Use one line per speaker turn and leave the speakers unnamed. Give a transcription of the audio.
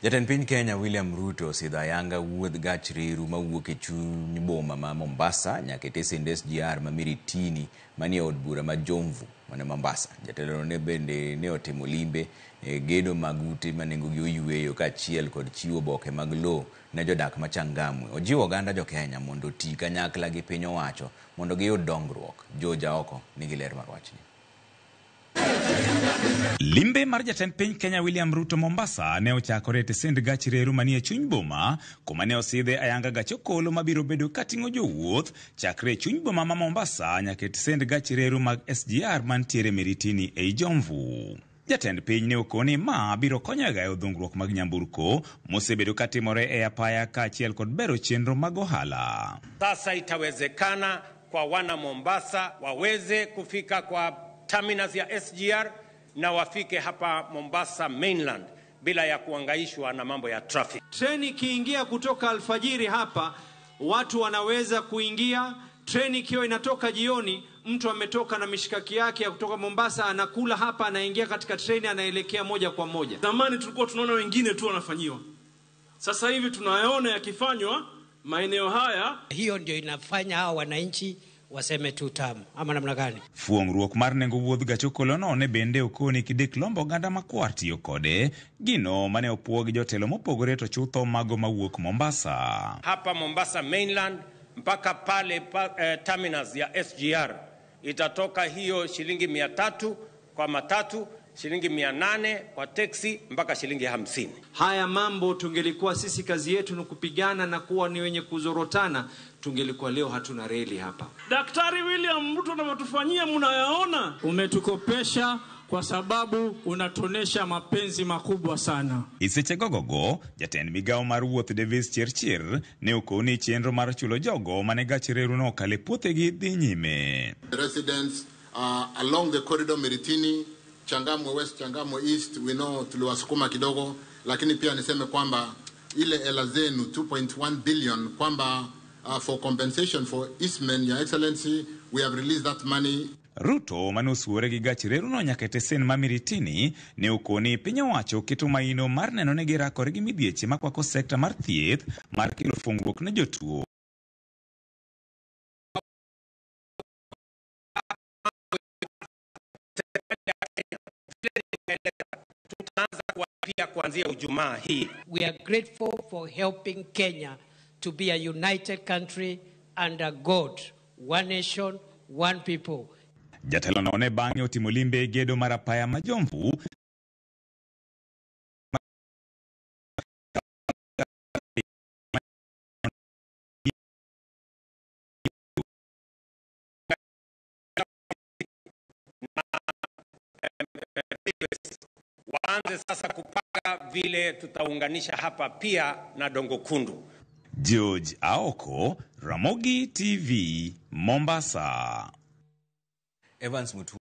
Jatend piny Kenya William Ruto osidho ayanga wuodh gach reru mawuok e chuny boma ma Mombasa nyaka e tesend SGR ma Miritini manie od bura ma Jomvu mane Mombasa. Jatelono ne bende ne otimo limbe e gedo mag ute ma nengogi oyueyo kaachiel kod chiwo oboke mag lowo ne jodak ma Changamwe. Ojiwo oganda jo Kenya mondo oti kanyakla gi piny owacho mondo giyud dongruok. George Aoko nigi ler mar wachni.
Limbe mar jatend piny Kenya William Ruto Mombasa ne ochakore e tesend gach reru manie chuny boma, kuma ne osidhe ayanga gach okolo mabiro bedo kating'o jowuoth chakre e chuny boma ma Mombasa nyaka e tesend gach reru mag SGR mantiere Miritini ei Jomvu. Jatend piny ne okoni ma biro konyo e gayo dhungruok mag nyamburko mosebedo katimore e apaya kaachiel kod bero chenro mag ohala.
Sasa itawezekana kwa wana Mombasa waweze kufika kwa terminus ya SGR na wafike hapa Mombasa mainland bila ya kuangaishwa na mambo ya traffic.
Treni ikiingia kutoka alfajiri hapa watu wanaweza kuingia. Treni ikiwa inatoka jioni, mtu ametoka na mishikaki yake ya kutoka Mombasa, anakula hapa, anaingia katika treni, anaelekea moja kwa moja.
Zamani tulikuwa tunaona wengine tu wanafanyiwa, sasa hivi tunayaona yakifanywa maeneo haya.
Hiyo ndio inafanya hao wananchi waseme tu tamu ama namna gani?
Fuong'ruok mar nengo wuodh gach okolono ne bende okoni kidek lombo oganda makwar tiyo kode, gino mane opuo gi jotelo mopogore to chutho mago mawuok Mombasa.
Hapa Mombasa mainland mpaka pale terminus ya SGR itatoka hiyo shilingi 300 kwa matatu, shilingi 800 kwa teksi mpaka shilingi 50.
Haya mambo tungelikuwa sisi kazi yetu ni kupigana na kuwa ni wenye kuzorotana, tungelikuwa leo hatuna reli hapa.
Daktari William Ruto anavyotufanyia mnayaona.
Umetukopesha kwa sababu unatonesha mapenzi makubwa sana.
Iseche gogogo, jatend migawo mar wuoth Davis Chirchir ne okoni chenro mar chulo jogo mane gach reru no okale puothegi dhi nyime.
The residents along the corridor Miritini, Changamwe West, Changamwe East, we know tuliwasukuma kidogo, lakini pia niseme kwamba ile hela zenu 2.1 billion kwamba for compensation for Eastman, Your Excellency, we have released that money.
Ruto mane osuore gi gach reruno nyaka e tesen ma Miritini ne okoni piny owacho keto maino mar neno ni girakore gi midhieche makwako sekta mar thieth mar kelo fungruok ne jotuo.
Tutaanza kuanzia Ijumaa hii.
We are grateful for helping Kenya to be a united country under God, one nation, one people.
Jatelo no ne bang'e otimo limbe e gedo mar apaya ma Jomvu
waanze sasa kupanga vile tutaunganisha hapa pia na Dongo Kundu.
George Aoko, Ramogi TV, Mombasa.
Evans Mutu.